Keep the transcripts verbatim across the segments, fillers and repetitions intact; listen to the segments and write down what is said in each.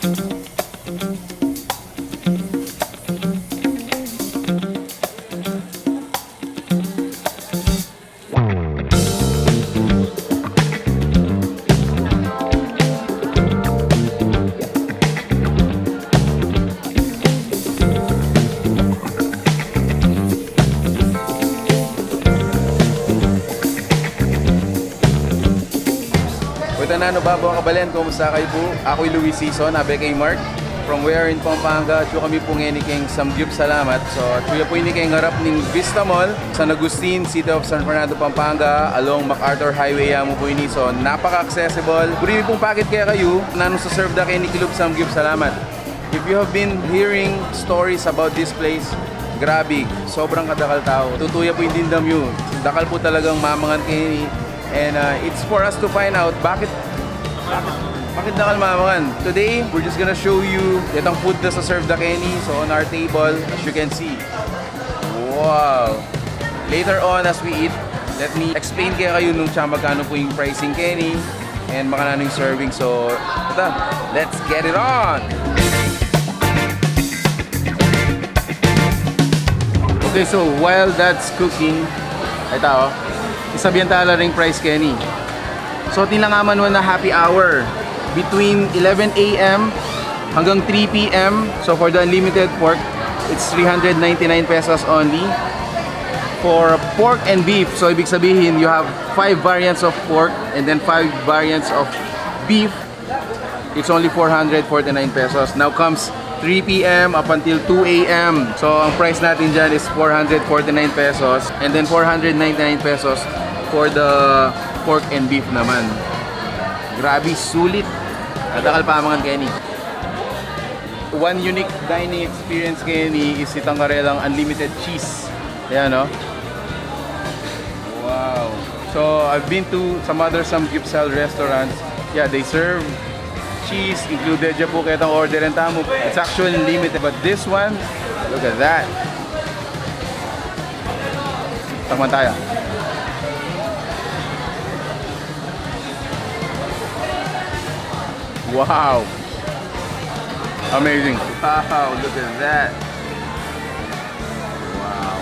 Wait, nanu, babo, kabalen, kumusta kayu pu? Aku i Luis Sison, abe kay Mark. From we are in Pampanga, atyu kami pu ngeni keng Samgyup Salamat. So, atyu ya pu ini keng arap ning Vista Mall, San Agustin, City of San Fernando, Pampanga, along MacArthur Highway ya mu pu ini. So, napaka-accessible. Buri mi pung pakit kekayu, nanu sa serve da keni kilub Samgyup Salamat. If you have been hearing stories about this place, grabe, sobrang kadakal tau. Tutu ya pu ing dimdam yu. Dakal pu talagang mamangan keni. And, uh, it's for us to find out bakit, bakit, bakit dakal mamangan. Today, we're just gonna show you itang food na sa serve da keni. So, on our table, as you can see. Wow! Later on, as we eat, let me explain kekayu nung tsa magkanu pu ing pricing keni and makananu ing serving. So, ita, let's get it on! Okay, so while that's cooking, ita, o, isabian ta la ring price keni. So, atin lang naman wan a happy hour between eleven a.m. hanggang three p.m. So, for the unlimited pork, it's three hundred ninety-nine pesos only. For pork and beef, so ibig sabihin, you have five variants of pork and then five variants of beef. It's only four hundred forty-nine pesos. Now comes three p.m. up until two a.m. So, ang price natin dyan is four hundred forty-nine pesos and then four hundred ninety-nine pesos for the pork and beef naman. Grabe, sulit. Kadakal pamangan keni. One unique dining experience keni is itang karelang unlimited cheese. Ayan, no? Wow. So, I've been to some other samgyupsal restaurants. Yeah, they serve cheese included ya pu ketang order tamu. It's actually limited, but this one, look at that. Tikman taya. Wow. Amazing. Wow, look at that. Wow.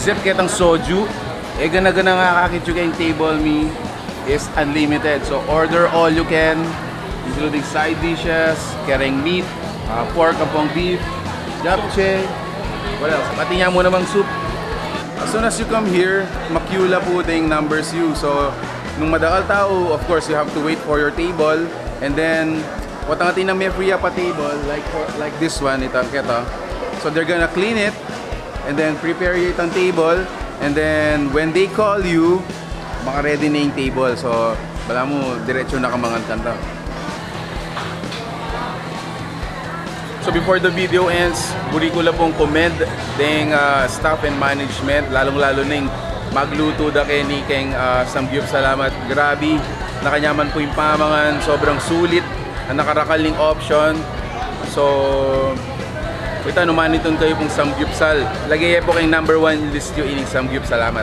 Except ketang soju, e gana-gana nga akakit yu keng table mi is unlimited. So order all you can, including side dishes, kereng meat, ah, pork ampong beef, japchae, what else? Pati nya mu namang soup. As soon as you come here, ma-queue la pu ding numbers yu. So nung madakal tau, of course, you have to wait for your table. And then, watang atin nang me-free a pa table, like for, like this one, ita, keta. So they're gonna clean it, and then prepare yu itang table, and then when they call you, maka-ready na ing table. So, balamu, diretsu na ka mangan kanta. So before the video ends, buri ku la pung commend deng, ah, staff and management, lalung-lalu na ing magluto da keni keng, ah, Samgyup Salamat. Grabe, nakanyaman pu ing pamangan, sobrang sulit, ang nakarakal ning option. So, ita, nung manitun kayu pung samgyupsal, lage ye pu keng number one list yu ining Samgyup Salamat.